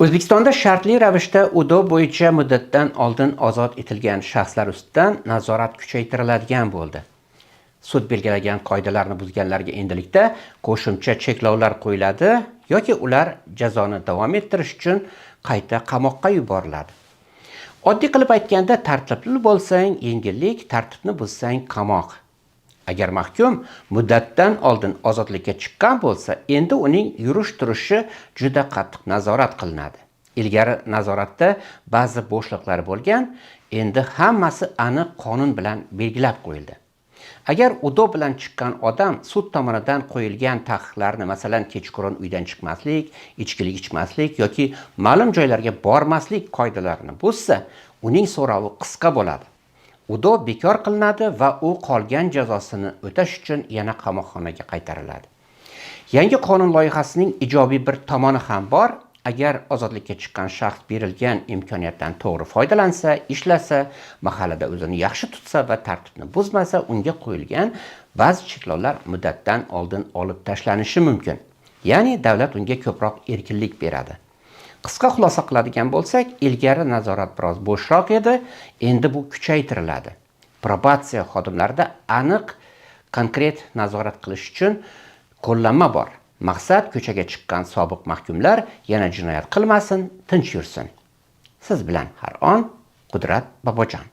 O'zbekistonda shartli ravishda УДО bo'yicha muddatdan oldin ozod etilgan shaxslar ustidan nazorat kuchaytiriladigan bo'ldi. Sud belgilagan qoidalarni buzganlarga endilikda qo'shimcha cheklovlar qo'yiladi yoki ular jazoni davom ettirish uchun qayta qamoqqa yuboriladi. Oddiy qilib aytganda, tartibli bo'lsang yengillik, tartibni buzsang qamoq. Agar mahkum muddatdan oldin ozodlikka chiqqan bo'lsa, endi uning yurish turishi juda qattiq nazorat qilinadi. Ilgari nazoratda ba'zi bo'shliqlar bo'lgan, endi hammasi aniq qonun bilan belgilab qo'yildi. Agar УДО bilan chiqqan odam sud tomonidan qo'yilgan taqiqlarni, masalan, kechqurun uydan chiqmaslik, ichkilik ichmaslik yoki ma'lum joylarga bormaslik qoidalarini buzsa, uning so'rovi qisqa bo'ladi. УДО bekor qilinadi va u qolgan jazosini o'tash uchun yana qamoqxonaga qaytariladi. Yangi qonun loyihasining ijobiy bir tomoni ham bor. Agar ozodlikka chiqqan shaxs berilgan imkoniyatdan to'g'ri foydalansa, ishlasa, mahallada o'zini yaxshi tutsa va tartibni buzmasa, unga qo'yilgan ba'zi cheklovlar muddatdan oldin olib tashlanishi mumkin. Ya'ni davlat unga ko'proq erkinlik beradi. Qisqa xulosa qiladigan bo'lsak, ilgari nazorat biroz bo'shroq edi, endi bu kuchaytiriladi. Probatsiya xodimlarida aniq, konkret nazorat qilish uchun qo'llanma bor. Maqsad ko'chaga chiqqan sobiq mahkumlar yana jinoyat qilmasin, tinch yursin. Siz bilan har on Qudrat Bobojon.